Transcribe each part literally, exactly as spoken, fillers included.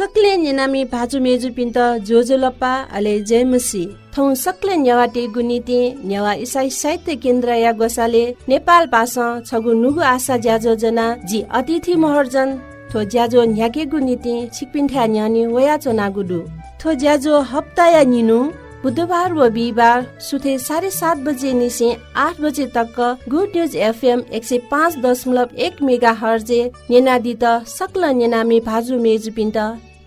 सकलें न्यनामि भाजु मेजुपिन्त ज्वजलपा, अले जय मसीह। थौं सकलें नेवाःतय्गु निंतिं नेवाः इसाई साहित्य केन्द्रया ग्वसालय् नेपाल भासं छगू न्हूगु आशा ज्याझ्वः ज्वनाः जि अतिथि महर्जन थ्व ज्याझ्वः न्ह्याकेगु निंतिं छिकपिन्थाय् न्ह्यःने वयाच्वनागु दु। थ्व ज्याझ्वः हप्ताया निन्हु बुधबार व बिहिबार सुथय् साढे सात बजे निसें आठ बजे तक Good News F M एक सय पाँच दशमलव एक मेगाहर्जय् न्यनादीत सकल न्यनामि भाजु मेजुपिन्त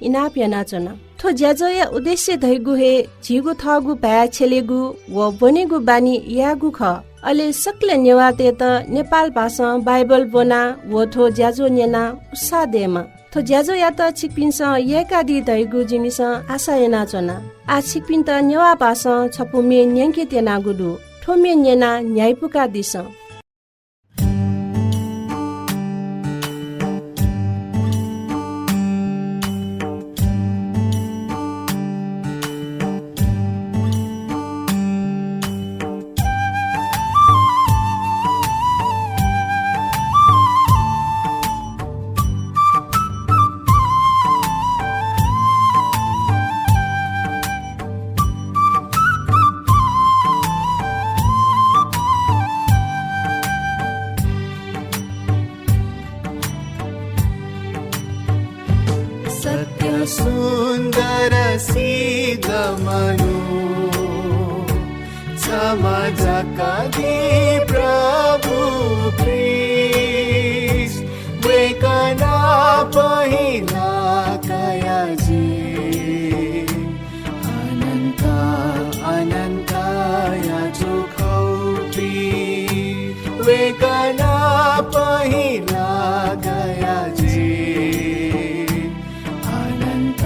इनाप यानाच्वना। थ्व ज्याझ्वःया उद्देश्य धइगु हे झीगु थःगु भाय् छ्यलेगु व ब्वनेगु बानी यायेगु खः। अले सकल नेवाःतय्त नेपाल भासं बाइबल ब्वनाः व थ्व ज्याझ्वः न्यनाः उत्साह दयेमा। थ्व ज्याझ्वःयात छिकपिन्सं यय्कादी धइगु जिमिसं आशा यानाच्वना। आः छिकपिन्त नेवाः भासं छपु म्ये न्यंके त्यनागु दु। थ्व म्ये न्यनाः न्ह्याइपुकादिसँ। सत्य सुन्दर सिद्ध मनू, क्षमा जक दी प्रभु ख्रीष्ट, वय्कलं पहिला कयाः जि अनन्त अनन्तया चोखौ प्रीत, वय्कलं पहिला कयाः जि अनन्त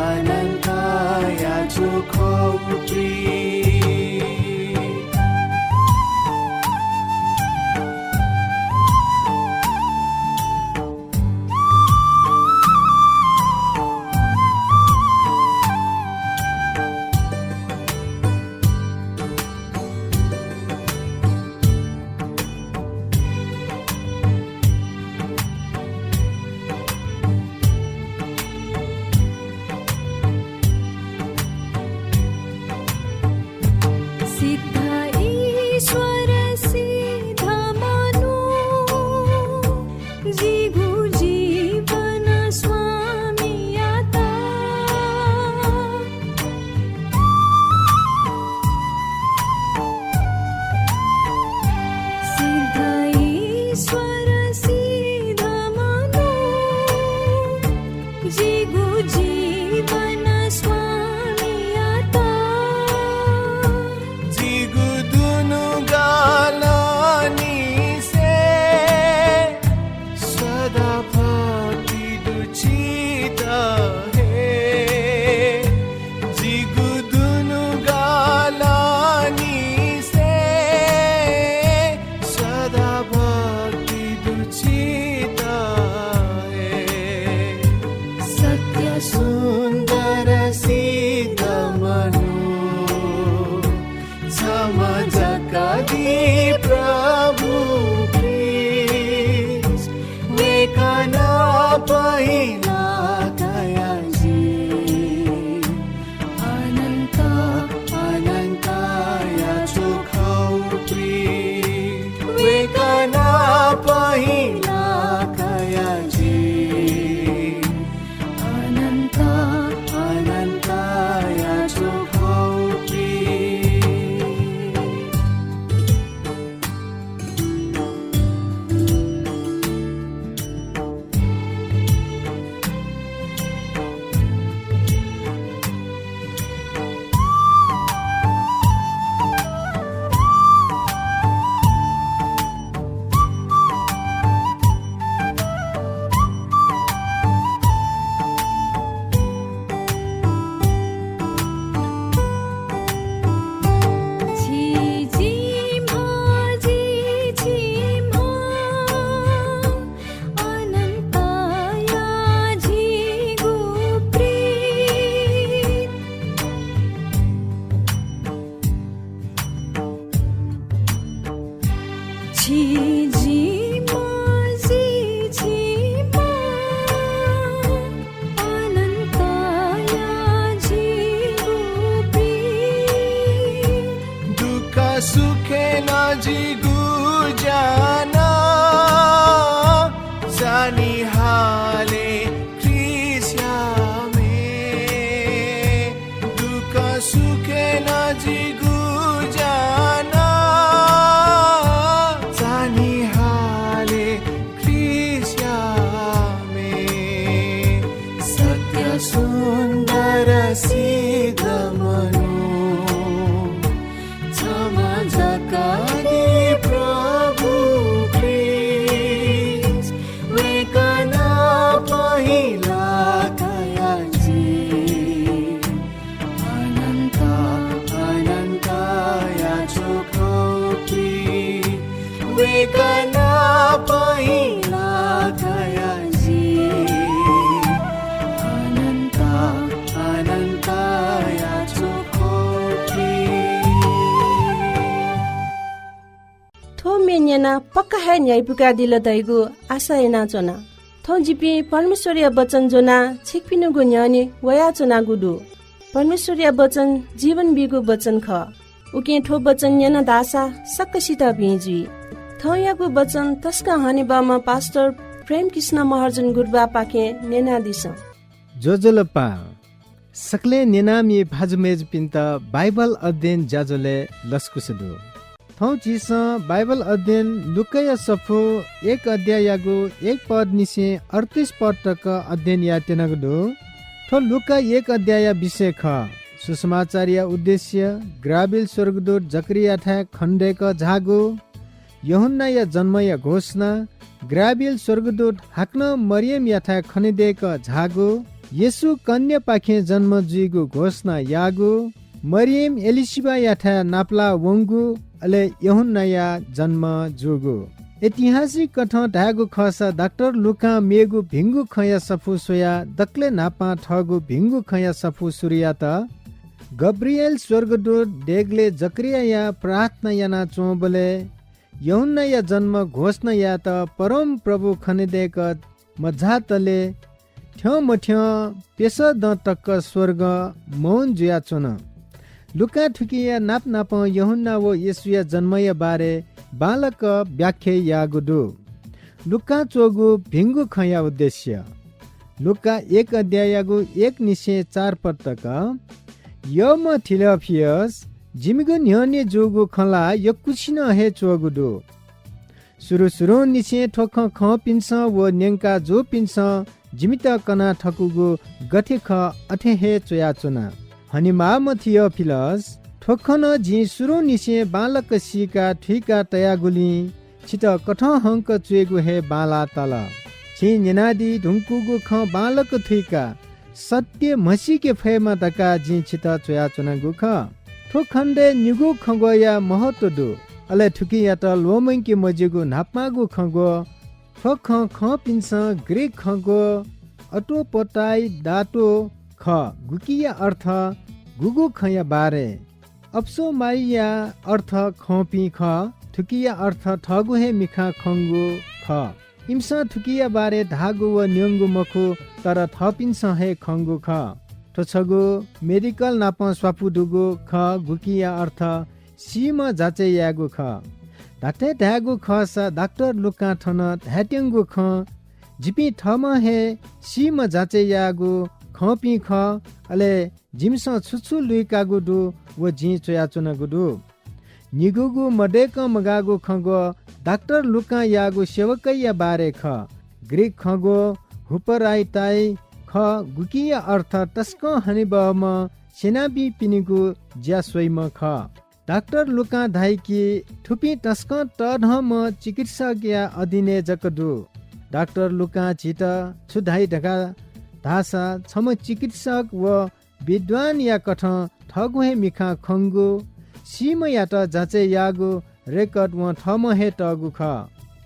अनन्तया चोखौ प्रीत। सिद्ध ईश्वर सिद्ध मनू, जिगु जीवन स्वामीयात। सिद्ध ईश्वर सिद्ध मनू, जिगु जीवन स्वामीयात। जिगु दुनुगलंनिसें सदा भक्ति दु छितः हे। जिगु दुनुगलंनिसें सदा भक्ति दु छितः हे। सत्य सुन्दर सिद्ध मनू, क्षमा जक दी प्रभु ख्रीष्ट, वय्कलं पहिला कयाः जि अनन्त अनन्तया चोखौ प्रीत, वय्कलं पहिला कयाः जि अनन्त अनन्तया चोखौ प्रीत। हाले ख्रीष्टयामे, दुःख सुखय् नजिगु ज्या नं। चान्हि हाले ख्रीष्टयामे, सत्य सुन्दर सिद्ध मनू। क्षमा जकादी प्रभु ख्रीष्ट, वय्कलं पहिला कयाजी। अनन्त, अनन्तया चोखोपी, वय्कलं पहिला कयाजी। अनन्त, अनन्तया चोखोपी। थ्व म्ये न्यनाः पक्का हे न्ह्याइपुकादिल धइगु आशा यानाच्वना। थौं जिपिं परमेश्वरया वचन ज्वनाः छिकपिनिगु न्ह्यःने वयाच्वनागु दु। परमेश्वरया वचन जीवन बीगु वचन खः। उकिं थ्व वचन न्यन धाःसा सकसित भिं जुइ। थौंयागु वचन तसकं हनेबहःम्ह पास्टर प्रेमकृष्ण महर्जन गुरुबापाखें न्यनादिसँ। ज्वजलपा। सकलें न्यनामि भाजु मय्जुपिन्त बाइबल अध्ययन ज्याझ्वलय् लसकुस दु। थौं झीसं बाइबल अध्ययन लूकाया सफू एक अध्याययागु एक पदनिसें अड्तीस पद तक अध्ययन यायेत्यनागु दु। थ्व लूका एक अध्यायया विषय खः। सुसमाचारया उद्देश्य, गाब्रिएल स्वर्गदूत जकरियायाथाय् खनेदय्क झाःगु, यूहन्नाया जन्मया घोषणा, गाब्रिएल स्वर्गदूत हाकनं मरियमयाथाय् खनेदय्क झाःगु, येशू कन्यापाखें जन्म जुइगु घोषणा याःगु, मरियम एलीशिबायाथाय् नापलाः वंगु, अले यूहन्नाया जन्म जूगु। ऐतिहासिक कथं धायेगु खःसा डाक्टर लूकां मेगु भिंगु खँया सफू स्वयाः दकलय् न्हापां थःगु भिंगु खँया सफू सुरु यात। गाब्रिएल स्वर्गदूत देगलय् जकरियाया प्रार्थना यानाच्वंबलय् यूहन्नाया जन्म घोषणा यायेत परमप्रभु खनेदय्क मझातले थ्यंमथ्यं प्यसः दँ तक स्वर्ग मौन जुयाच्वन। लूकां थुकिया नापनापं यूहन्ना व येशूया जन्मया बारे बांलाक व्याख्या याःगु दु। लूकां च्वःगु भिंगु खँया उद्देश्य। लूका एक अध्याययागु एक निसें चार पद तक। यःम्ह थियोफिलस, जिमिगु न्ह्यःने जूगु खँ ला यक्वसिनं हे च्वःगु दु। सुरु सुरुंनिसें थ्व खँ खंपिन्सं व न्यंका जूपिन्सं जिमित कना थकूगु गथे खः, अथे हे च्वयाच्वना। हनेमाःम्ह थियोफिलस, थ्व खँ नं जिं सुरुंनिसें बांलाक सीका थुइका तयागुलिं छितः कथंहंक च्वयेगु हे बांलाः ताल। छिं न्यनादी धुंकूगु खँ बांलाक थुइका सत्य म्हसीके फयेमा धकाः जिं छितः च्वयाच्वनागु खः। थ्व खण्डय् निगू खँग्वःया महत्व दु, अले थुकियात ल्वःमंके मज्यूगु न्हापांगु खँग्वः। थ्व खँ खंपिन्सं ग्रीक खँग्वः अटोपोटाइडाटो खः, गुकिया अर्थ गुगु खँया बारे। अप्सोमाइया अर्थ खंपिं खः, थुकिया अर्थ थःगु हे मिखां खंगु खः। इमिसं थुकिया बारे धाःगु व न्यंगु मखु, तर थःपिन्सं हे खंगु खः। थ्व छगू मेडिकल नाप स्वापू दुगु खः, गुकिया अर्थ सीम्ह जाँचय् यायेगु खः। धात्थें धायेगु खःसा डाक्टर लूकां थन धायेत्यंगु खँ, जिपिं थःम्हं हे सीम्ह जाँचय् यायेगु खंपिं खः, अले जिमिसं छु छु लुइकागु दु व जिं च्वयाच्वनागु दु। निगूगु मदय्कं मगाःगु खँग्वः डाक्टर लूकां याःगु सेवकया बारे खः। ग्रीक खँग्वः हुपराइटाइ खः, गुकिया अर्थ तसकं हनेबहःम्ह स्यनाबीपिनिगु ज्या स्वइम्ह खः। डाक्टर लूकां धाइ कि थुपिं तसकं तःधंम्ह चिकित्सकया अधीनय् जक दु। डाक्टर लूकां झीत छु धाइ धकाः धाःसा छम्ह चिकित्सक व विद्वानया कथं थःगु हे मिखां खंगु, सीम्हयात जाँचय् याःगु रेकर्ड वं थःम्हं हे तःगु खः।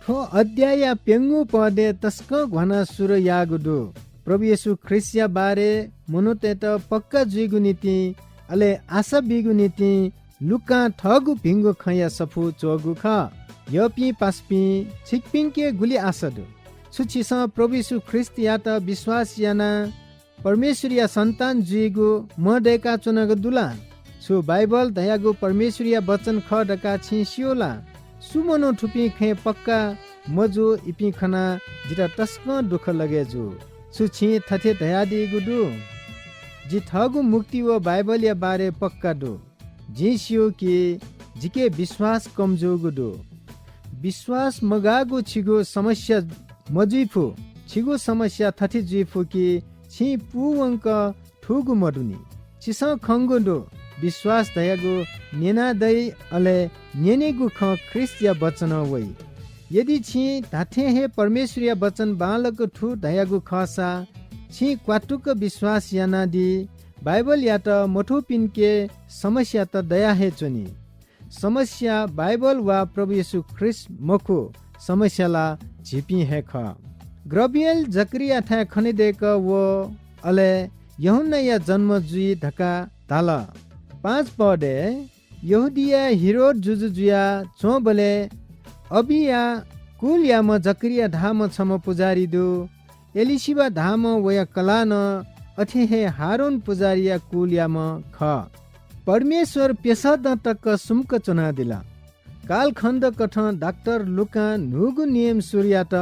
थ्व अध्यायया प्यंगू पदय् तसकं घ्वानाः सुरु याःगु दु। प्रभु येशू ख्रीष्टया बारे मनूतय्त पक्का जुइगु निंतिं, अले आशा बीगु निंतिं लूकां थःगु भिंगु खँया सफू च्वःगु खः। यःपिं पासापिं, छिकपिंके गुलि आशा दु? छु छिसं प्रभु येशू ख्रीष्टयात विश्वास यानाः परमेश्वरया सन्तान जुइगु मदय्काच्वनागु दु ला? छु बाइबल धयागु परमेश्वरया वचन खः धकाः छिं स्यू ला? सु मनू थुपिं खँय् पक्का मजू, इपिं खनाः जितः तसकं दुःख लगे जू। छु छिं थथे धयादीगु दु? जि थःगु मुक्ति व बाइबलया बारे पक्का दु। जिं स्यू कि जिके विश्वास कम जूगु दु। विश्वास मगाःगु छिगु समस्या मजुइफु। छिगु समस्या थथे जुइफु कि छिं पूवंक थूगु मदुनि। छिसं खंगु दु, विश्वास धयागु न्यनादइ, अले न्यनेगु खँ ख्रीष्टया वचनं वइ। यदि छिं धात्थें हे परमेश्वरया वचन बांलाक थू धयागु खःसा, छिं क्वातुक विश्वास यानादी, बाइबलयात मथूपिन्के समस्यात दया हे च्वनी। समस्या बाइबल वा प्रभु येशू ख्रीष्ट मखु, समस्या ला झीपिं हे खः। गब्रिएल जकरियाथाय् खनेदय्क वः, अले यूहन्नाया जन्म जुइ धकाः धाल। पाँच पदय् यहूदियाय् हेरोद जुजु जुया च्वंबलय् अबिया कुलयाम्ह जकरिया धाःम्ह छम्ह पुजाहारी दु। एलिशिबा धाःम्ह वया कलाः नं अथे हे हारून पुजाहारीया कुलयाम्ह खः। परमेश्वर प्यसः दँ तक सुम्क च्वनादिल। कालखण्ड कथं डाक्टर लूकां न्हूगु नियम सुरु यात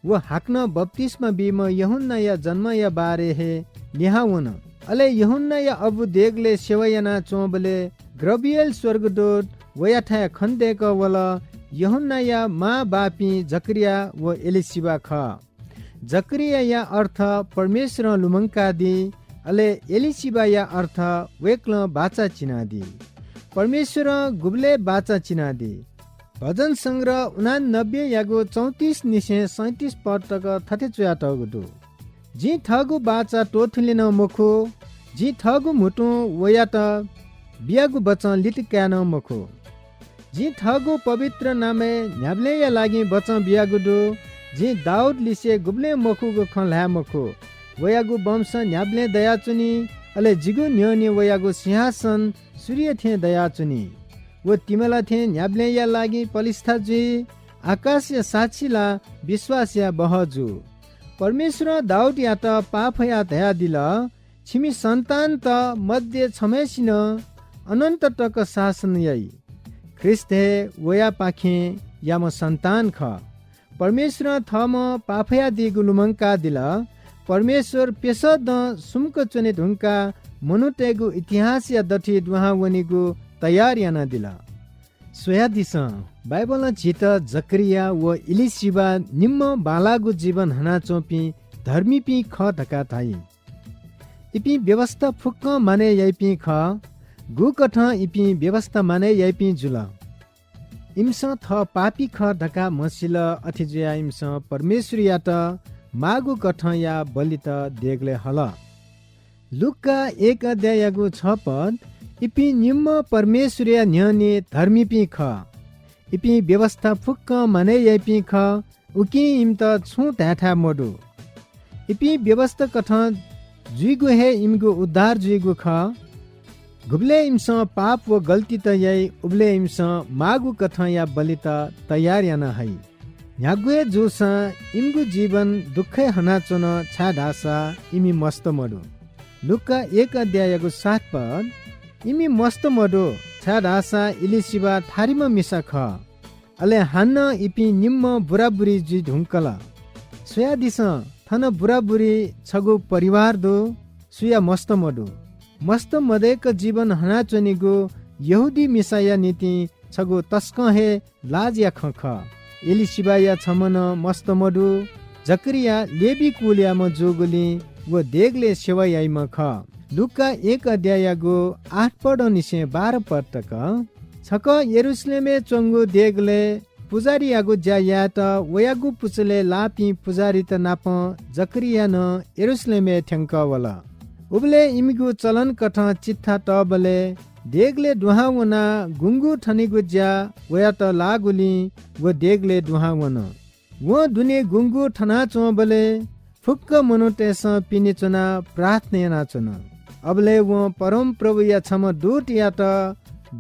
व हाकनं बप्तिस्मा बीम्ह यूहन्नाया जन्मया बारे हे लिहां वन। अले यूहन्नाया अबु देगलय् सेवा यानाच्वंबलय् गब्रिएल स्वर्गदूत वयाथाय् खनेदय्क वल। यूहन्नाया मां बापिं जकरिया व एलिशिबा खः। जकरियाया अर्थ परमेश्वरं लुमंकादी, अले एलिशिबाया अर्थ वय्कलं बाचा चिनादी। परमेश्वरं गुबलय् बाचा चिनादी? भजन संग्रह उनानब्बेयागु चौंतिस निसें सैंतिस पद तक थथे च्वयातःगु दु, जिं थःगु बाचा त्वथुले नं मखु, जिं थःगु म्हुतुं वयात बियागु बचं लित काये नं मखु। जिं थःगु पवित्र नामय् न्ह्याबलेंया लागि बचं बियागु दु। जिं दाऊद लिसे गुबलें मखुगु खँ ल्हाये मखु। वयागु वंश न्ह्याबलें दयाच्वनी, अले जिगु न्ह्यःने वयागु सिंहासन सूर्य थें दयाच्वनी। व तिमला थें न्ह्याबलेंया लागि पलिस्था जुइ। आकाशया साक्षी ला विश्वासया बहः जू। परमेश्वरं दाऊदयात पाफयाः धयादिल, छिमि सन्तानत मध्ये छम्हय्सिनं अनन्त तक शासन याइ। ख्रीष्ट हे वयापाखें याम्ह सन्तान खः। परमेश्वरं थःम्हं पाफयादीगु लुमंकादिल। परमेश्वर प्यसः दँ सुम्क च्वने धुंकाः मनूतय्गु इतिहासया दथुइ दुहां वनेगु तयार यानादिल। स्वयादिसँ, बाइबलं झीत जकरिया व इलिशिबा निम्ह बांलाःगु जीवन हनाच्वंपिं धर्मीपिं खः धकाः धाइ। इपिं व्‍यवस्‍था फुक्‍कं मानय् याइपिं खः। गुकथं इपिं व्‍यवस्‍था मानय् याइपिं जुल? इमिसं थः पापी खः धकाः म्हसिल, अथे जुयाः इमिसं परमेश्‍वरयात माःगु कथंया बलित देगलय् हल। लूका एक अध्‍याययागु छ पद, इपिं निम्ह परमेश्‍वरया न्‍ह्यःने धर्मीपिं खः। इपिं व्‍यवस्‍था फुक्‍कं मानय् याइपिं खः, उकिं इमित छुं धायेथाय् मदु। इपिं व्‍यवस्‍था कथं जुइगु हे इमिगु उद्धार जुइगु खः। गुबलय् इमिसं पाप व गल्‍तीत याइ, उबलय् इमिसं माःगु कथंया बलित तयार याना हइ। न्‍ह्यागु हे जूसां इमिगु जीवन दुःखय् हनाच्‍वन, छाय्‌धाःसा इमि मस्त मदु। लूका एक अध्‍याययागु सात पद, इमि मस्त मदु, छाय्‌धाःसा इलिशिबा थारिम्‍ह मिसा खः। अले हानं इपिं निम्ह बुराबुरी जुइ धुंकल। स्वयादिसँ, थन बुराबुरी छगू परिवार दु, सुया मस्त मदु। मस्त मदय्क जीवन हनाच्‍वनेगु यहूदी मिसाया निंतिं छगू तसकं हे लाजया खँ खः। एलिशिबाया छम्ह नं मस्त मदु। जकरिया लेवी कुलयाम्‍ह जूगुलिं व देगलय् सेवा याइम्‍ह खः। लूका एक अध्‍याययागु आठ पदंनिसें बाह्र पद तक। छकः यरूशलेमय् च्‍वंगु देगलय् पुजाहारीयागु ज्‍या यायेत वयागु पुचलय् लाःपिं पुजाहारीत नाप जकरिया नं यरूशलेमय् थ्‍यंकः वल। उबलय् इमिगु चलन कथं चिट्ठा तःबलय् देगलय् दुहां वनाः गुँगू थनेगु ज्‍या वयात लाःगुलिं व देगलय् दुहां वन। वं दुने गुँगू थनाच्‍वंबलय् फुक्‍क मनूतय्‌सं पिने च्‍वनाः प्रार्थना यानाच्‍वन। अबलय् वं परमप्रभुया छम्‍ह दूतयात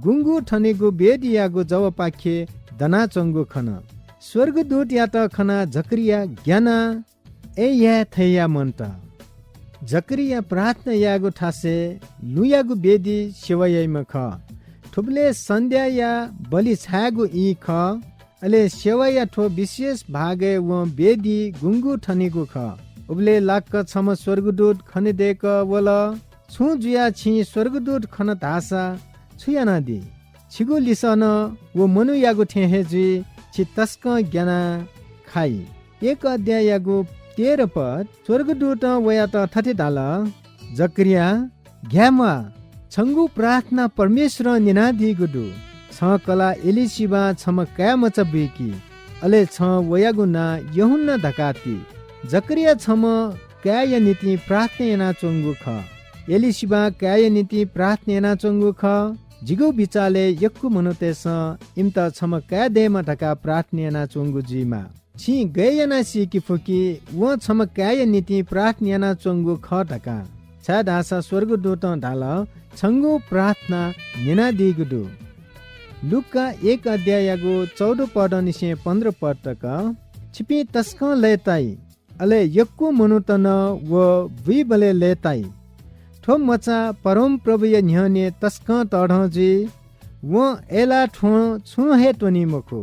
गुँगू थनेगु वेदीयागु जवपाखे दनाच्‍वंगु खन। स्‍वर्गदूतयात खनाः जकरिया ग्‍यानाः अय् याये थय् याये मन्‍त। जकरिया प्रार्थना यायेगु थासय् लुँयागु वेदी सेवा याइम्‍ह खः। थुबलय् सन्‍ध्‍याया बलि छायेगु ई खः। अले सेवाया थ्व विशेष भागय् वं वेदी गुंगू थनेगु खः। उबलय् लाक्क छम्ह स्वर्गदूत खनेदय्क वल। छुं जुयाः छिं स्वर्गदूत खन धाःसा छु यानादी? छिगु लिसः नं व मनूयागु थें हे जुइ, छि तसकं ग्यानाः खाइ। एक अध्याययागु तेह्र पद, स्वर्गदूतं वयात थथे धाल, जकरिया, ग्याये म्वाः, छंगु प्रार्थना परमेश्वरं न्यनादीगु दु। छं कलाः एलीशिबां छम्ह काय् मचा बुइकी, अले छं वयागु नां यूहन्ना धकाः ति। जकरिया छम्ह काय्‌या निंतिं प्रार्थना यानाच्वंगु खः। एलीशिबां काय्‌या निंतिं प्रार्थना यानाच्वंगु खः। जिगु बिचालय् यक्व मनूतय्‌सं इमित छम्ह काय् दयेमा धकाः प्रार्थना यानाच्वंगु जुइमाः। छिं गय् यानाः सीके फु कि वं छम्ह काय्‌या निंतिं प्रार्थना यानाच्वंगु खः धकाः? छाय्‌धाःसा स्वर्गदूतं धाल, छंगु प्रार्थना न्यनादीगु दु। लूका एक अध्याययागु चौध पदंनिसें पन्ध्र पद तक, छिपिं तसकं लय्‌ताइ, अले यक्व मनूत नं व बुइबलय् लय्‌ताइ। थ्व मचा परमप्रभुया न्ह्यःने तसकं तःधं जुइ। वं अय्‌लाः थ्वँ छुं हे त्वनी मखु।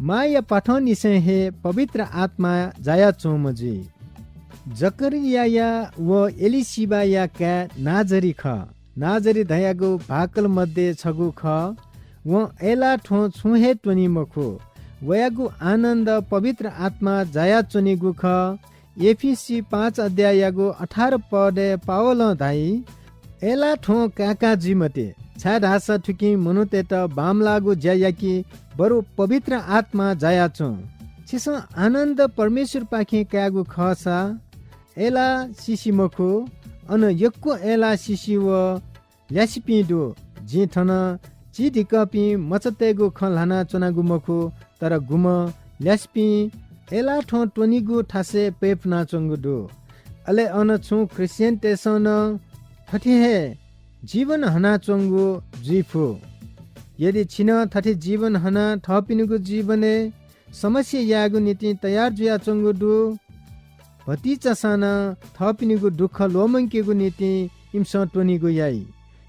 मांया प्वाथंनिसें हे पवित्र आत्मा जायाच्वंम्ह जुइ। जकरियाया व एलीशिबाया काय् नाजरी खः। नाजरी धयागु भाकल मध्ये छगू खः। वं अय्‌लाः थ्वँ छुं हे त्वनी मखु। वयागु आनन्द पवित्र आत्मा जायाच्वनीगु खः। एफिसी पाँच अध्याययागु अठार पदय् पावलं धाइ, अय्‌लाः थ्वँ काय्‌का जुइ मते, छाय्‌धाःसा थुकिं मनूतय्‌त बांमलाःगु ज्या याकी, बरु पवित्र आत्मा जायाच्वं। छिसं आनन्द परमेश्वरपाखें कायेगु खःसा अय्‌लाः सिसि मखु, अन यक्व अय्‌लाः सिसि व ल्यासेपिं दु। जिं थन चिधिकःपिं मचातय्‌गु खँ ल्हानाच्वनागु मखु, तर गुम्ह ल्यासेपिं अय्‌लाः थ्वँ त्वनीगु थासय् प्यपुनाच्वंगु दु। अले अन छुं ख्रीष्टियनतय्‌सं नं थथे हे जीवन हनाच्वंगु जुइ फु। यदि छिं नं थथे जीवन हनाः थःपिनिगु जीवनय् समस्या यायेगु निंतिं तयार जुयाच्वंगु दु, भतिचासां नं थःपिनिगु दुःख ल्वःमंकेगु निंतिं इमिसं त्वनीगु याइ।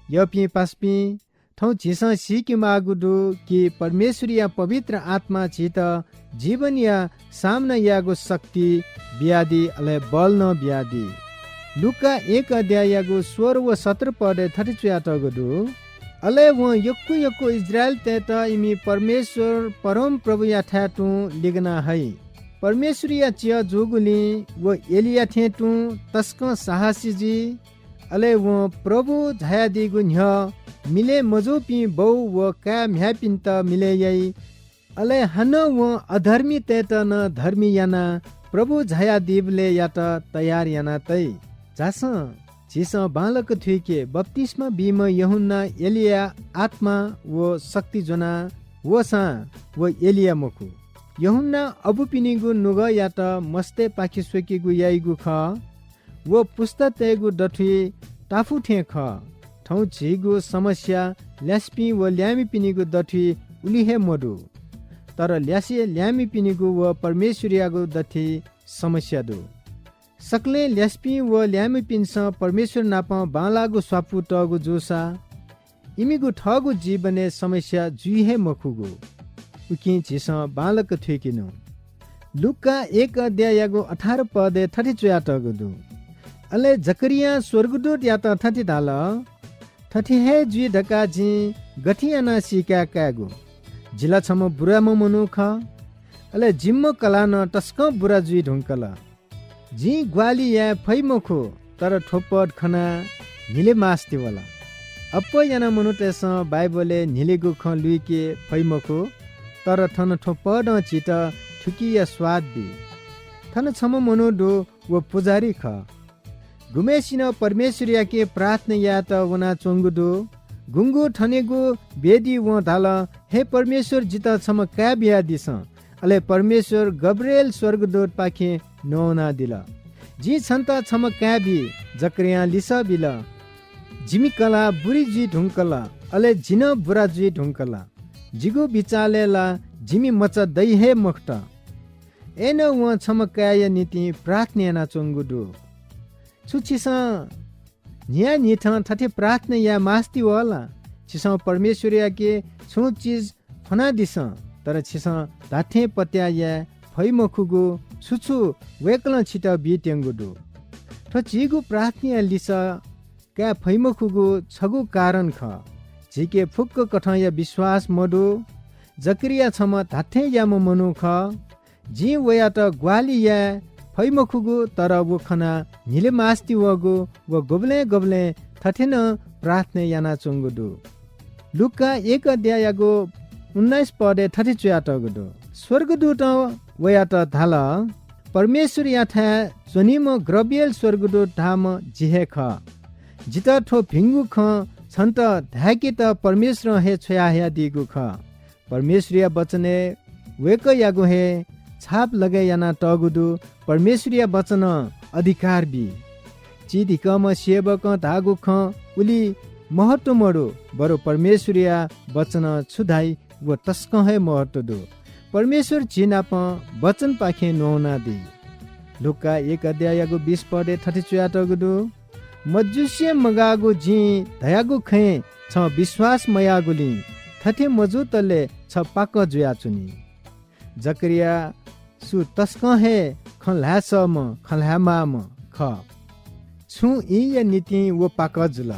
यःपिं पासापिं, थौं झीसं सीके माःगु दु कि परमेश्वरया पवित्र आत्मां झीत जीवनया सामना यायेगु शक्ति बियादी, अले बल नं बियादी। लूका एक अध्याययागु सोह्र व सत्र पदय् थथे च्वयातःगु दु, अले वं यक्व यक्व इस्राएलीतय्‌त इमि परमेश्वर परमप्रभुयाथाय् तुं लिगना हइ। परमेश्वरया च्यः जूगुलिं व एलिया थें तुं तसकं साहसी जुइ। अले वं प्रभु झायादीगु न्ह्यः मिलय् मजूपिं बौ व काय् म्ह्याय्‌पिन्त मिलय् याइ। अले हानं वं अधर्मीतय्‌त नं धर्मी यानाः प्रभु झायादीबलय् यात तयार याना तइ। झासँ, झीसं बांलाक थुइके बप्तिस्मा बीम्ह यूहन्ना एलिया आत्मा व शक्ति ज्वनाः वःसां व एलिया मखु। यूहन्नां अबुपिनिगु नुगःयात मस्तय्‌पाखे स्वकेगु याइगु खः। व पुस्तातय्‌गु दथुइ ताफु थें खः। थौं झीगु समस्या ल्यासेपिं व ल्याय्‌म्हपिनिगु दथुइ उलि हे मदु। तर ल्यासे ल्याय्‌म्हपिनिगु व परमेश्वरयागु दथुइ समस्या दु। सकलें ल्यासेपिं व ल्याय्‌म्हपिन्सं परमेश्वर नाप बांलाःगु स्वापू तःगु जूसा इमिगु थःगु जीवनय् समस्या जुइ हे मखुगु। उकिं झीसं बांलाक थुइकेनु। लूका एक अध्याययागु अठार पदय् थथे च्वयातःगु दु, अले जकरियां स्वर्गदूतयात थथे धाल, थथे हे जुइ धकाः जिं गथे यानाः सीकाये कायेगु? जि ला छम्ह बुराम्ह मनू खः, अले जिम्ह कलाः नं तसकं बुरा जुइ धुंकल। जिं ग्वाहालि याये फइ मखु, तर थ्व पद खनाः न्हिले मास्ति वल। अप्वः यानाः मनूतय्‌सं बाइबलय् न्हिलेगु खँ लुइके फइ मखु, तर थन थ्व पदं झीत थुकिया स्वाद बी। थन छम्ह मनू दु, व पुजाहारी खः। गुम्हय्‌सिनं परमेश्वरयाके प्रार्थना यायेत वनाच्वंगु दु। गुंगू थनेगु वेदी वं धाल, हे परमेश्वर, जितः छम्ह काय् बियादिसँ। अले परमेश्वर गब्रिएल स्वर्गदूतपाखें नवानादिल। जिं छन्त छम्ह काय् बी। जकरियां लिसः बिल, जिमि कलाः बुरी जुइ धुंकल, अले जि नं बुरा जुइ धुंकल। जिगु बिचालय् ला जिमि मचा दइ हे मखुत। अय्‌नं वं छम्ह काय्‌या निंतिं प्रार्थना यानाच्वंगु दु। छु छिसं न्हियान्हिथं थथे प्रार्थना याये मास्ति वः ला? छिसं परमेश्वरयाके छुं चिज फ्वनादिसँ। तर छिसं धात्थें पत्याः याये फइ मखुगु छु छु वय्कलं छितः बीत्यंगु दु। थ्व झीगु प्रार्थनाया लिसः काये फइ मखुगु छगू कारण खः। झीके फुक्क कथंया विश्वास मदु। जकरिया छम्ह धात्थें याम्ह मनू खः। जिं वयात ग्वाहालि याये फइ मखुगु, तर व खनाः न्हिले मास्ति वःगु व गुबलें गुबलें थथे नं प्रार्थना यानाच्वंगु दु। लूका एक अध्याययागु उन्नाइस पदय् थथे च्वयातःगु दु, स्वर्गदूतं वयात धाल, "परमेश्वरयाथाय् च्वनीम्ह गब्रिएल स्वर्गदूत धाःम्ह जि हे खः। जितः थ्व भिंगु खँ छन्त धाय्केत परमेश्वरं हे छ्वयाहयादीगु खः।" परमेश्वरया वचनय् वय्कःयागु हे छाप लगय् यानातःगु दु। परमेश्वरया वचनं अधिकार बी। चिधिकःम्ह सेवकं धाःगु खँ उलि महत्व मदु, बरु परमेश्वरया वचनं छु धाइ व तसकं हे महत्व दु। परमेश्वर झी नाप वचनपाखें न्ववानादी। लूका एक अध्याययागु बीस पदय् थथे च्वयातःगु दु, "मजुसे मगाःगु जिं धयागु खँय् छं विश्वास मयाःगुलिं थथे मजूतले छ पाकः जुयाच्वनी।" जकरिया सु तसकं हे खँ ल्हाये सःम्ह, खँ ल्हाये माःम्ह खः। छुं ईया निंतिं व पाकः जुल।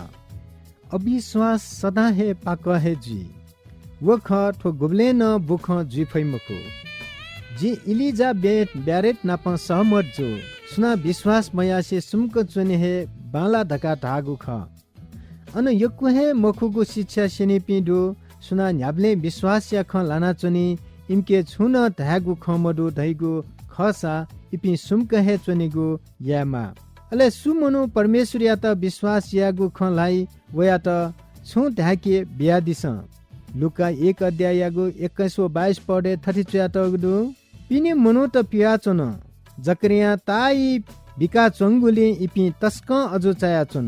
अविश्वास सदां हे पाकः हे जुइ। व खः थ्व गुबलें नं बुखँ जुइ फइ मखु। जिं इलिजाबेथ ब्यारेट नाप सहमत जू। सुनां विश्वास मयासें सुम्क च्वने हे बांलाः धकाः धाःगु खः। अन यक्व हे मखुगु शिक्षा स्यनीपिं दु। सुनां न्ह्याबलें विश्वासया खँ ल्हानाच्वनी, इमिके छुं नं धायेगु खँ मदु धइगु खःसा इपिं सुम्क हे च्वनेगु यायेमाः। अले सु मनू परमेश्वरयात विश्वास यायेगु खँ ल्हाइ, वयात छुं धाय्के बियादिसँ। लूका एक अध्याययागु एक्काइस व बाइस पदय् थथे च्वयातःगु दु, पिने मनूत पिहां च्वन। जकरियां ताःई बिकाच्वंगुलिं इपिं तसकं अजू चायाच्वन।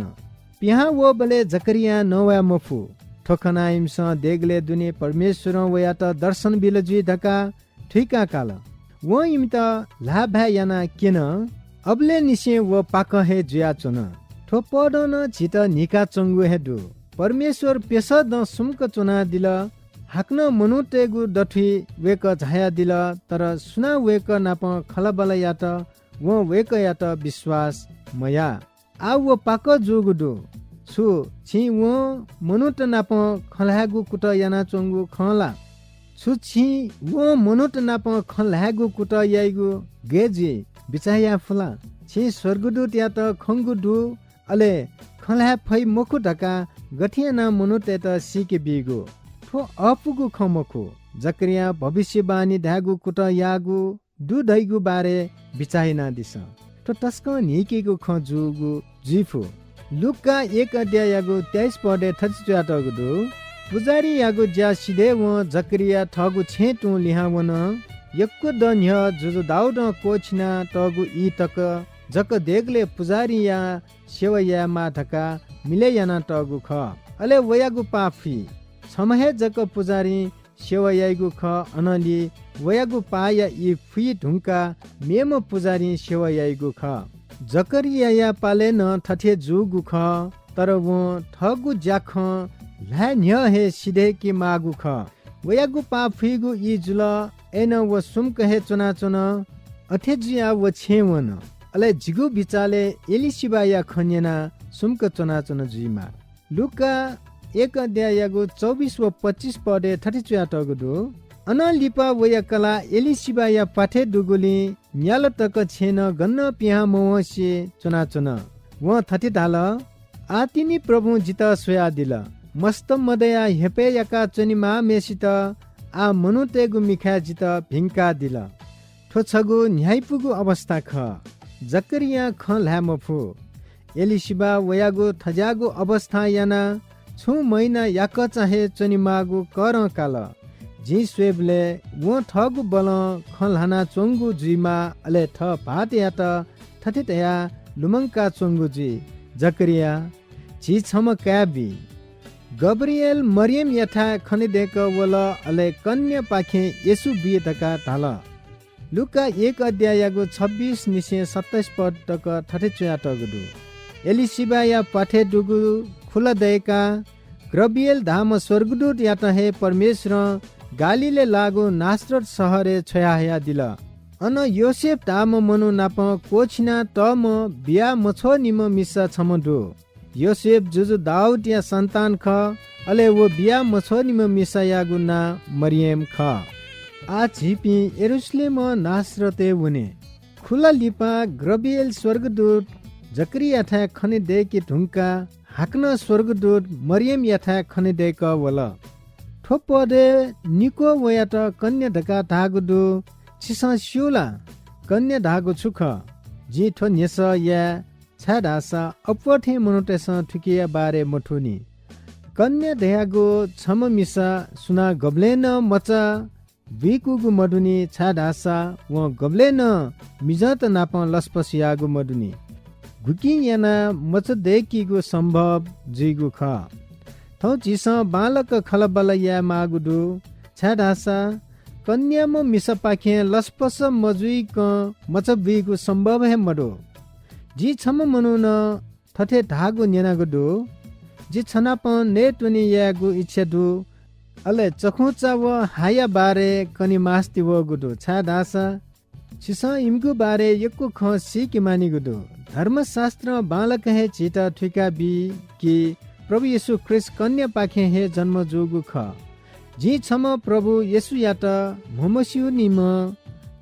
पिहां वःबलय् जकरियां नवाये मफु। थ्व खनाः इमिसं देगलय् दुने परमेश्वरं वयात दर्शन बिल जुइ धकाः थुइका काल। वं इमित ल्हाःभाय् यानाः क्यन। अबलय् निसें व पाकः हे जुयाच्वन। थ्व पदं नं झीत न्हिकाच्वंगु हे दु। परमेश्वर प्यसः दँ सुम्क च्वनादिल। हाकनं मनूतय्गु दथुइ वय्कः झायादिल, तर सुनां वय्कः नाप खँल्हाबल्हा यात, वं वय्कःयात विश्वास मयाः। आः व पाकः जूगु दु। छु छिं वं मनूत नाप खँ ल्हायेगु कुतः यानाच्वंगु खः ला? छु छिं वं मनूत नाप खँ ल्हायेगु कुतः याइगु गय् जुइ बिचाः याये फु ला? छिं स्वर्गदूतयात खंगु दु, अले खँ ल्हाये फइ मखु धकाः गथे यानाः मनूतय्त सीके बीगु? थ्व अःपुगु खँ मखु। जकरियां भविष्यवाणी धायेगु कुतः याःगु दु धइगु बारे बिचाः यानादिसँ। थ्व तसकं न्हिकेगु खँ जूगु जुइ फु। लूका एक अध्याययागु तेइस पदय् थथे च्वयातःगु दु, पुजाहारीयागु ज्या सिधय्वं जकरिया थःगु छेँय् तुं लिहां वन। यक्व दँ न्ह्यः जुजु दाऊदं क्वःछिनातःगु ई तक जक देगलय् पुजाहारीया सेवा यायेमाः धकाः मिलय् यानातःगु खः। अले वयागु पाः फुइ। छम्ह हे जक पुजाहारीं सेवा याइगु खः, अनंलि वयागु पाःया ई फुइ धुंकाः मेम्ह पुजाहारीं सेवा याइगु खः। जकरियाया पालय् नं थथे जूगु खः, तर वं थःगु ज्याखँ ल्हाये न्ह्यः हे सिधय्के माःगु खः। वयागु पाः फुइगु ई जुल, अय्नं व सुम्क हे च्वनाच्वन। अथे जुयाः व छेँय् वन। अले जिगु बिचालय् एलीशिबाया खँ न्यनाः सुम्क च्वनाच्वन जुइमाः। लूका एक अध्याययागु चौबिस व पच्चिस पदय् थथे च्वयातःगु दु, अनं लिपा वया कलाः एलीशिबाया प्वाथय् दुगुलिं न्याला तक छेँनं गनं पिहां मवंसे च्वनाच्वन। वं थथे धाल, आः तिनि प्रभुं जितः स्वयादिल। मस्त मदयाः हेपय् याकाः च्वनेमाःम्हय्सित आः मनूतय्गु मिखाय् जितः भिंकादिल। थ्व छगू न्ह्याइपुगु अवस्था खः। जकरियां खँ ल्हाये मफु। एलीशिबा वयागु थज्याःगु अवस्थां यानाः छुं महिना याकःचा हे च्वनेमाःगु करं काल। जिं स्वयेबलय् वं थःगु बलं खँ ल्हानाच्वंगु जुइमाः, अले थः भाःतयात थथे धयाः लुमंकाच्वंगु जुइ, जकरिया, झी छम्ह काय् बी। गब्रिएल मरियमयाथाय् खनेदय्कः वल, अले कन्यापाखें येशू बी धकाः धाल। लूका एक अध्याययागु छब्बिस निसें सत्ताइस पद तक थथे च्वयातःगु दु, एलीशिबाया प्वाथय् दुगु खुला दय्काः गब्रिएल धाःम्ह स्वर्गदूतयात हे परमेश्वरं गालीलय् लाःगु नासरत शहरय् छ्वयाहयादिल। अन योसेफ धाःम्ह मनू नाप क्वःछिना तःम्ह बिया मछ्वःनिम्ह मिसा छम्ह दु। योसेफ जुजु दाऊदया सन्तान खः, अले व बिया मछ्वःनिम्ह मिसायागु नां मरियम खः। आः झीपिं यरूशलेमं नासरतय् वने। खुला लिपा गब्रिएल स्वर्गदूत जकरियाथाय् खने दय्के धुंकाः हाकनं स्वर्गदूत मरियमयाथाय् खने दय्कः वल। थ्व पदय् निक्वः वयात कन्या धकाः धाःगु दु। छिसं स्यू ला, कन्या धाःगु छु खः? जिं थ्व न्ह्यसः याये, छाय्धाःसा अप्वः थें मनूतय्सं थुकिया बारे मथूनि। कन्या धयागु छम्ह मिसा सुनां गबलें नं मचा बुइकूगु मदुनि, छाय्धाःसा वं गबलें नं मिजंत नाप लसपस याःगु मदुनि। गुकिं यानाः मचा दय्कीगु सम्भव जुइगु खः। थौं झीसं बांलाक खँल्हाबल्हा याये माःगु दु, छाय्धाःसा कन्याम्ह मिसापाखें लसपस मजुइकं मचा बुइगु सम्भव हे मदु। जिं छम्ह मनुखं थथे धाःगु न्यनागु दु, जि छनापं नयेत्वने यायेगु इच्छा दु, अले चखुंचा व हाया बारे कने मास्ति वःगु दु, छाय्धाःसा छिसं इमिगु बारे यक्व खँ सीके मानिगु दु। धर्मशास्त्रं बांलाक हे झीत थुइका बी कि प्रभु येशू ख्रीष्ट कन्यापाखें हे जन्म जूगु खः। जिं छम्ह प्रभु येशूयात म्हमस्यूनिम्ह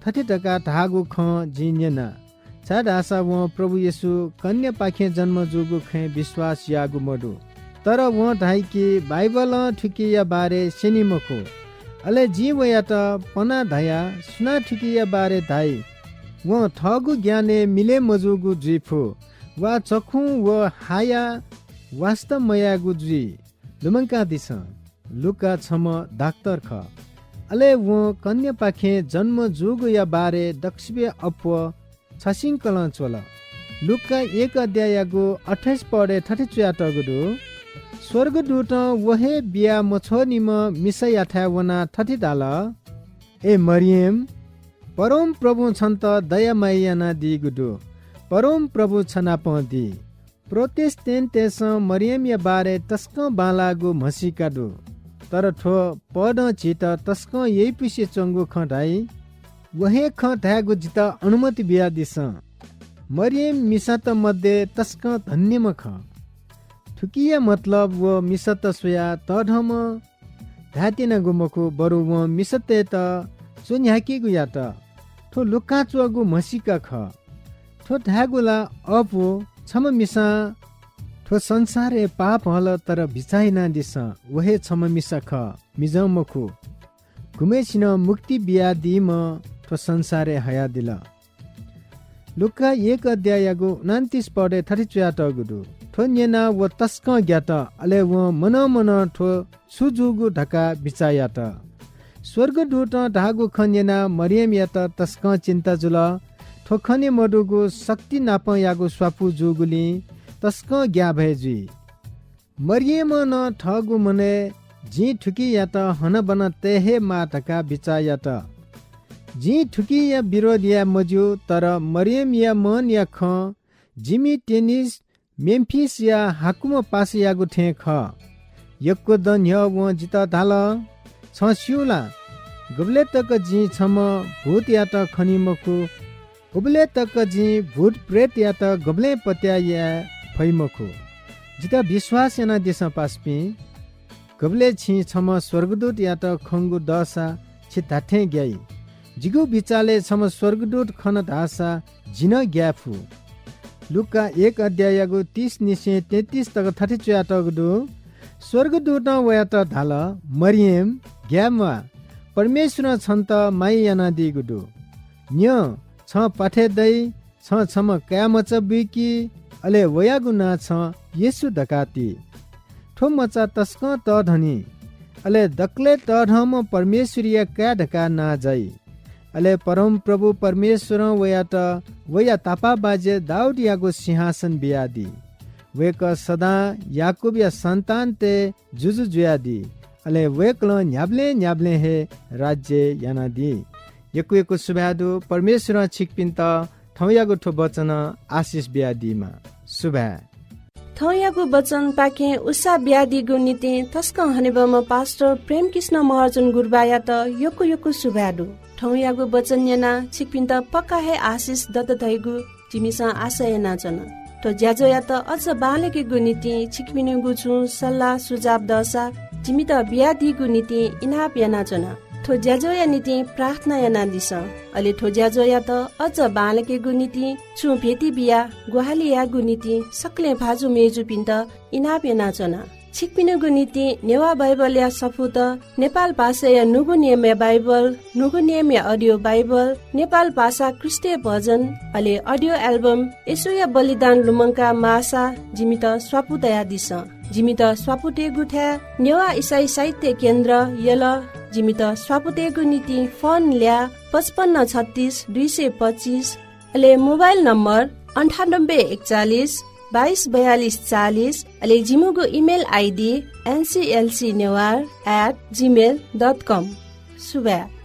थथे धकाः धाःगु खँ जिं न्यना, छाय्धाःसा वं प्रभु येशू कन्यापाखें जन्म जूगु खँय् विश्वास याःगु मदु। तर वं धाइ कि बाइबलं थुकिया बारे स्यनी मखु। अले जिं वयात पना धया, सुनां थुकिया बारे धाइ, वं थःगु ज्ञानय् मिलय् मजूगु जुइ फु, वा चखुं व हाया वास्ता मयायेगु जुइ। लुमंकादिसँ, लूका छम्ह डाक्टर खः। अले वं कन्यापाखें जन्म जूगुया बारे दक्वसिबय् अप्वः छसिंकलं च्वल। लूका एक अध्याययागु अट्ठाइस पदय् थथे च्वयातःगु दु, स्वर्गदूतं व हे बिया मछ्वःनिम्ह मिसायाथाय् वनाः थथे धाल, ए मरियम, परमप्रभुं छन्त दया माया यानादीगु दु। परमप्रभु छनापं दी। प्रोटेस्टेन्टतय्सं मरियमया बारे तसकं बांलाःगु म्हसीका दु, तर थ्व पदं झीत तसकं यइपुसे च्वंगु खँ धाइ। व हे खँ धायेगु जितः अनुमति बियादिसँ। मरियम मिसात मध्ये तसकं धन्यम्ह खः। थुकिया मतलब व मिसात स्वयाः तःधंम्ह धायेत्यनागु मखु, बरु वं मिसातय्त च्वन्ह्याकीगु यात। थ्व लूकां च्वःगु म्हसीका खः। थ्व धायेगु ला अःपु, छम्ह मिसां थ्व संसारय् पाप हल, तर बिचाः यानादिसँ, व हे छम्ह मिसा खः, मिजं मखु। गुम्हय्सिनं मुक्ति बियादीम्ह थ्व संसारय् हयादिल। लूका एक अध्याययागु उनन्तिस पदय् थथे च्वयातःगु दु, थ्व न्यनाः व तसकं ग्यात, अले वं मनं मनं थ्व छु जूगु धकाः बिचाः यात। स्वर्गदूतं धाःगु खँ न्यनाः मरियमयात तसकं चिन्ता जुल। थ्व खने मदुगु शक्ति नापंयागु स्वापू जूगुलिं तसकं ग्याःभय जुइ। मरियमं नं थःगु मनय् जिं थुकियात हनाबना तये हे माः धकाः बिचाः यात। जिं थुकिया विरोध याये मज्यू, तर मरियमया मनया खँ जिमि टेनिस मेम्फिसया हाकुम्ह पासायागु थें खः। यक्व दँ न्ह्यः वं जितः धाल, छं स्यू ला, गुबलय् तक जिं छम्ह भूतयात खनी मखु, उबलय् तक जिं भूत प्रेतयात गुबलें पत्याः याये फइ मखु। जितः विश्वास यानादिसँ पासापिं, गुबलय् छिं छम्ह स्वर्गदूतयात खंगु दःसा छि धात्थें ग्याइ। जिगु बिचालय् छम्ह स्वर्गदूत खन धाःसा जि नं ग्याये फु। लूका एक अध्याययागु तीस निसें तेत्तीस तक थथे च्वयातःगु दु, स्वर्गदूतं वयात धाल, मरियम, ग्याये म्वाः, परमेश्वरं छन्त माया यानादीगु दु। न्यँ, छं प्वाथय् दइ, छं छम्ह काय्मचा बुइकी, अले वयागु नां छं येशू धकाः ति। थ्व मचा तसकं तःधनी, अले दकलय् तःधंम्ह परमेश्वरया काय् धकाः नां जाइ। अले परमप्रभु परमेश्वरं वयात वया तापाःबाज्या दाऊदयागु सिंहासन बियादी। वय्कः सदां याकूबया सन्तानतय् जुजु जुयादी। अले वय्कलं न्ह्याबलें न्ह्याबलें हे राज्य यानादी। यक्व यक्व सुभाय् दु। परमेश्वरं छिकपिन्त थौंयागु थ्व वचनं आशिष बियादीमा। सुभाय्। थौंयागु वचनपाखें उत्साह बियादीगु निंतिं तसकं हनेबहःम्ह पास्टर प्रेमकृष्ण महर्जन गुरुबायात यक्व यक्व सुभाय् दु। थौंयागु वचन न्यनाः छिकपिन्त पक्का हे आशिष दत धइगु जिमिसं आशा यानाच्वना। थ्व ज्याझ्वःयात अझ बांलाकेगु निंतिं छिकपिनिगु छुं सल्लाह सुझाव दःसा जिमित बियादीगु निंतिं इनाप यानाच्वना। थ्व ज्याझ्वःया निंतिं प्रार्थना यानादिसँ। अले थ्व ज्याझ्वःयात अझ बांलाकेगु निंतिं छुं भेटी बियाः ग्वाहालि यायेगु निंतिं सकलें भाजु मय्जुपिन्त इनाप यानाच्वना। छिकपिनिगु निंतिं नेवाः बाइबलया सफूत, नेपाल भाषाया न्हूगु नियमया बाइबल, न्हूगु नियमया audio बाइबल, नेपाल भाषा ख्रीष्टीय भजन, अले audio album येशूया बलिदान लुमंका माःसा जिमित स्वापू तयादिसँ। जिमित स्वापू तयेगु थाय् नेवाः इसाई साहित्य केन्द्र, यल। जिमित स्वापू तयेगु निंतिं फोन ल्याः पचपन्न छत्तीस दुई सय पच्चीस, अले मोबाइल नम्बर अन्ठानब्बे एकचालिस बाइस बयालिस चालिस, अले जिमिगु email ID nclcnewar at gmail dot com। सुभाय्।